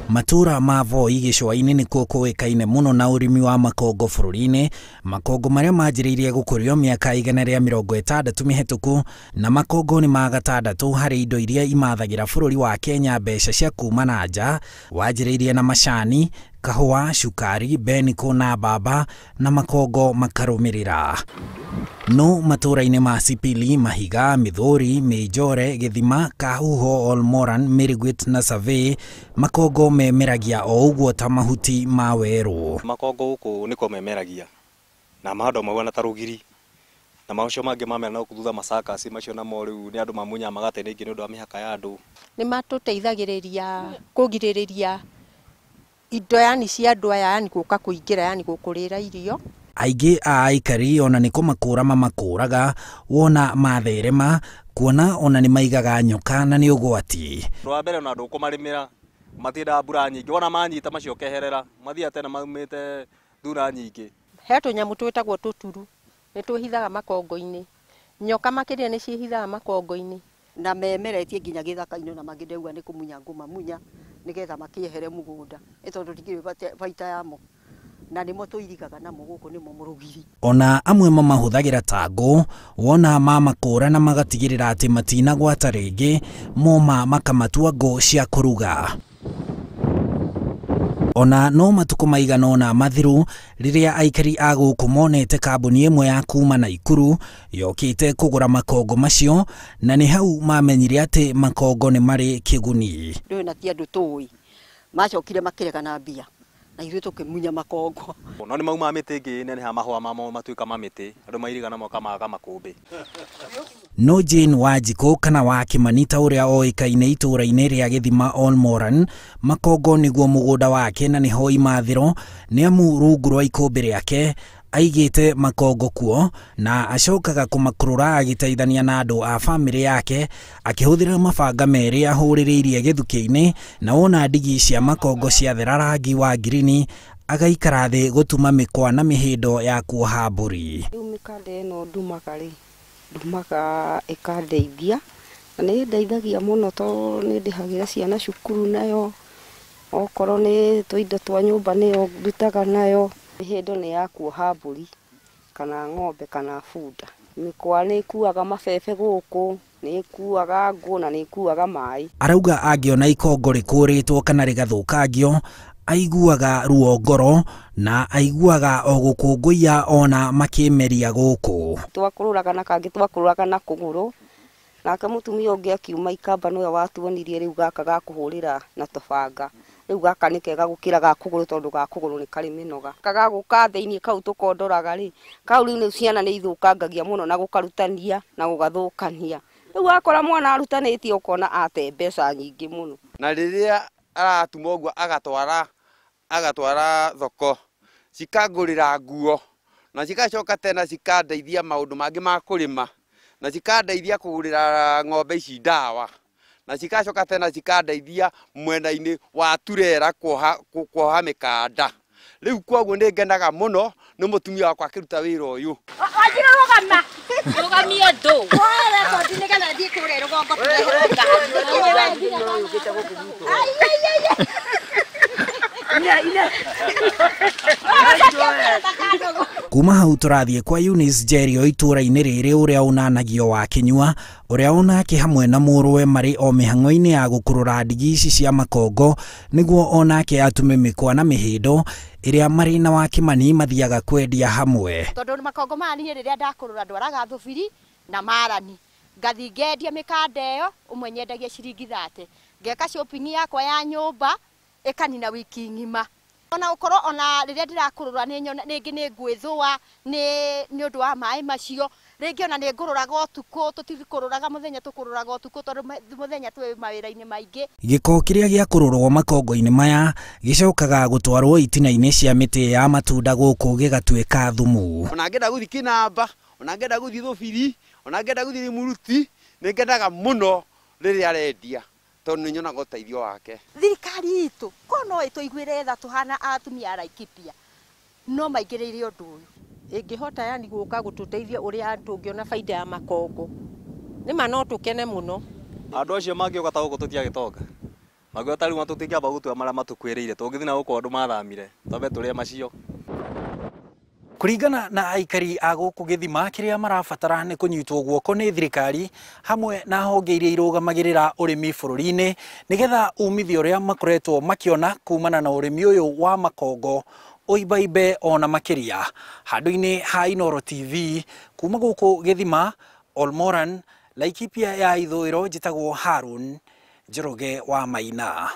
Matũũra ma Voi gĩcũa-inĩ nĩkuo kũĩkaine mũno na ũrĩmi wa makongo bũrũri-inĩ, makongo marĩa manjĩrĩirie gũkũrio mĩaka 160 mĩhetũku, na makongo nĩ ma gatandatũ harĩ indo iria imathagĩra bũrũri wa Kenya mbeca cia kuma na nja. Wanjĩrĩirie na macani, kahũa, cukari, mbenikũ na mbamba, na makongo makarũmĩrĩra. No matũũra-inĩ ma Sipili, Mahiga, Mĩthũri, Mĩnjore, Gĩthima, Kahuho, Olmoran, Mĩriguit na Survey, makongo memeragia o ũguo ta mahuti ma werũ. Makongo gũkũ nĩko memeragia na mahandwo mahuana ta rũgiri, na macio mangĩ mamera na gũkũ thutha macakasi macio namo rĩu nĩ andũ mamunyaga magate rĩngĩ nĩ ũndũ wa mĩhaka ya andũ. Nĩ matũteithagĩrĩria kũgirĩrĩria indo yani cia andũ aya yani gũka kũingĩra yani gũkũrĩra irio. Aingĩ a aikari ona nĩ kũmakũra mamakũraga wona matherema, kuona ona nĩ maigaga nyoka na nĩ ũgwati. Ũndũ wa mbere ona ndũkũmarĩmĩra, matiendaga mbura nyingĩ, wona manyita macio keherera, mathiaga tena maumĩte thura nyingĩ. He tũnyamũ twĩtagwo tũturu, nĩ twĩhithaga makongo-inĩ, nyoka makĩria nĩ ciĩhithaga makongo-inĩ. Na memeretie nginya gĩthaka-inĩ na mangĩ ndauga nĩ kũmunya ngũmamunya nĩgetha makĩehere mũgũnda, nĩ tondũ ndikĩũĩ baita yamo, na nĩmo tũirigaga namo gũkũ nĩmo mũrũgiri. Ona amwe mamahũthagĩra ta ngũ, wona mamakũra na magatigĩrĩra atĩ matinagwata rĩngĩ, moma makamatua ngũ cia kũruga. Ona no matukũ maigana ũna mathiru rĩrĩa aikari a gũkũ monete kambuni ĩmwe ya kuma Naikuru yokĩte kũgũra makongo macio, na nĩ hau mamenyire atĩ makongo nĩ marĩ kĩguni. Ndũĩ na ti andũ tũĩ, macokire makĩrega na mbia na ithuĩ tũkĩmunya makongo. No nĩ maumaga mĩtĩ ĩngĩ neneha mahũa mamo matuĩka ma mĩtĩ, andũ mairiga namo makamaga makũmbĩ. No Jane Wanjikũ kana wa Kĩmani ta ũrĩa oĩkaine itũũra-inĩ rĩa Gĩthima Olmoran, makongo nĩguo mũgũnda wake na nĩho imathĩro, nĩ amu rungu rwa ikũmbĩ rĩake aigĩte makongo kuo na acokaga kũmakũrũra agĩteithania na andũ a bamĩrĩ yake akĩhũthĩra mabanga merĩ ahũrĩrĩirie gĩthukĩ-inĩ, na wona ndigi cia makongo ciathera rangi wa ngirini agaikara thĩ gũtuma mĩkwa na mĩhĩndo ya kuoha mbũri. Rĩu mĩkanda ĩno ndumaga rĩ, ndumaga ĩkandeithia, na nĩ ĩndeithagia mũno tondũ nĩ ndĩhagĩra ciana cukuru nayo, okorwo nĩ tũindo twa nyũmba nĩyo ndutaga nayo. Mĩhĩndo nĩ ya kuoha mbũri kana ng'ombe kana bunda. Mĩkwa nĩ ĩkuaga mabebe gũkũ, nĩ ĩkuaga ngũ na nĩ ĩkuaga maĩ. Arauga angĩona ikongo rĩkũrĩtwo kana rĩgathũkangio aiguaga ruo ngoro na aiguaga o gũkũngũiya ona makĩmeria gũkũ. Twakũrũraga na kangĩ twakũrũraga na kũgũrũ, nake mũtumia ũngĩ akiuma ikamba nĩwe watuonirie rĩu gaka ga kũhũrĩra na tũbanga. Rĩu gaka nĩ kega gũkĩra ga kũgũrũ tondũ ga kũgũrũ nĩ karĩ mĩnoga. Kaga gũka thĩinĩ kau tũkondoraga rĩ, kau rĩu nĩ ciana nĩ ithũkangagia mũno na gũkarutania na gũgathũkania. Rĩu wakora mwana arutanĩtie ũkona ate mbeca nyingĩ mũno. Na rĩrĩa aratuma ũguo agatwara thoko, cikangũrĩra nguo na cigacoka tena cikandeithia maũndũ mangĩ ma kũrĩma, na cikandeithia kũgũrĩra ng'ombe ici ndawa, na cigacoka tena cikandeithia mwena-inĩ wa turera kuoha mĩkanda. Rĩu kwoguo nĩ ngenaga mũno nĩ mũtumia wakwa akĩruta wĩra ũyũ. Wanjirũ rũgama, rũgamie ndũ. Woe rekondi nĩgetha thiĩ kũrĩa rũgongo tũreherwo ngari. Kuma hau tũrathiĩ kwa Eunice Jerio itũũra-inĩ rĩrĩ ũrĩa ũnanagio wa Kĩnyua, ũrĩa onake hamwe na mũrũwe marĩ o mĩhang'o-inĩ ya gũkũrũra ndigi ici cia makongo nĩguo onake atume mĩkwa na mĩhĩndo ĩrĩa marĩ na wa Kĩmani mathiaga kwendia hamwe. Tondũ makongo maya niĩ rĩrĩa ndakũrũra ndwaraga thubiri na marani, ngathiĩ ngendia mĩkanda ĩyo, ũmwe nyendagia ciringi 30, ngeka shopping yakwa ya nyũmba ĩkanina wiki ng'ima. Ona ũkorwo ona rĩrĩa ndĩrakũrũra nĩ nyona rĩngĩ nĩ ngwĩthũa nĩ ũndũ wa maĩ macio, rĩngĩ ona nĩ ngũrũraga ũtukũ, tũtikũrũraga mũthenya, tũkũrũraga ũtukũ tondũ mũthenya twĩ mawĩra-inĩ maingĩ. Gĩko kĩrĩa gĩakũrũrwo makongo-inĩ maya gĩcokaga gũtwarwo itina-inĩ cia mĩtĩ ya matunda gũkũ gĩgatuĩka thumu. Ona ngĩenda gũthiĩ Kĩnamba, ona ngĩenda gũthiĩ Thũbiri, ona ngĩenda gũthiĩ Rĩmũruti, nĩ ngenaga mũno rĩrĩa arendia tondũ nĩ nyonaga ũteithio wake. Thirikari itũ ko no ĩtũiguĩre tha tũhana atumia a Laikipia no maingĩrĩire ũndũ ũyũ. Ĩngĩhota yani gũka gũtũteithia ũrĩa tũngĩona baida ya makongo, nĩ ma no tũkene mũno. Andũ acio mangĩũka ta gũkũ tũtiagĩtonga. Maguo ta rĩu tũtingĩamba gũtua marĩa matũkuĩrĩire, tũngĩthiĩ na gũkũ andũ mathamire, twambe tũrĩe macio. Kũringana na aikari a gũkũ gĩthima, kĩrĩa marabatara nĩ kũnyitwo guoko nĩ thirikari hamwe na honge iria irũgamagĩrĩra ũrĩmi bũrũri-inĩ, nĩgetha umithio ũrĩa makoretwo makĩona kumana na ũrĩmi ũyũ wa makongo ũimbaimbe ona makĩria. Handũ-inĩ ha Inooro TV kuma gũkũ gĩthima, Olmoran, Laikipia ya ithũĩro, njĩtagwo Harun Njoroge wa Maina.